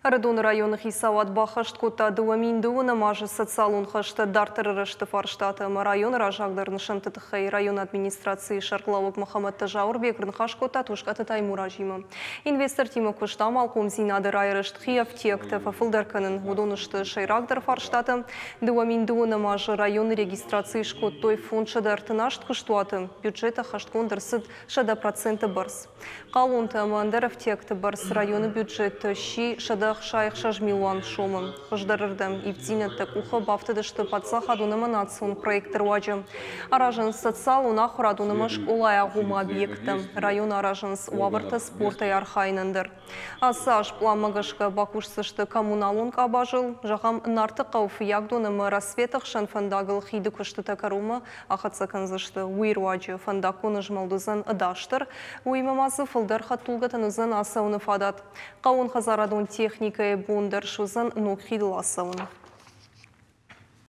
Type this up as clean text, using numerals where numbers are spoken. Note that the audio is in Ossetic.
Ӕрыдоны районы хицауад баххӕст кодта 2012 азы социалон хӕстӕ дарддӕры рӕзты фарстатӕ ӕмӕ районы раззагдӕр нысӕнтты тыххӕй районы администрацийы сӕргълӕууӕг Мӕхӕмӕтты Зауырбег ныхас кодта Тускъаты Таймуразимӕ. Инвестортимӕ куыст, амалхъомдзинады райрӕзт, хи ӕфтиӕгтӕ фӕфылдӕр кӕнын, уыдон сты сӕйрагдӕр фарстатӕ. 2012 азы районы регистраци скодтой 538 куыстуаты, бюджет ӕххӕстгонд ӕрцыд 100% бӕрц. Хъалонты ӕмӕ ӕндӕр ӕфтиӕгты бӕрц районы бюджеты сси 166 милуан сомы. Хуыздӕрырдӕм ивддзинӕдтӕ къухы бафтыдысты паддзахадон ӕмӕ национ проектты руаджы. Аразынц социалон, ахуырадон ӕмӕ скъолайы агъоммӕ объекттӕ. Районы аразынц уавӕртӕ спортӕй архайынӕн дӕр. Ацы аз пъланмӕ гӕсгӕ бакусдзысты коммуналон къабазыл. Зӕгъӕм, Нартыхъӕу, Фыййагдон ӕмӕ Рассветы хсӕн фӕндагыл хиды куыстытӕ кӕронмӕ ахӕццӕ кӕндзысты. Уый руаджы фӕндаггон змӕлд уыдзӕн ӕдасдӕр, уыимӕ ма дзы фылдӕр хӕдтулгӕтӕн уыдзӕн ацӕуыны фадат. Хъӕууонхӕдзарадон техникӕйы бон дӕр суыдзӕн ног хидыл ацӕуын.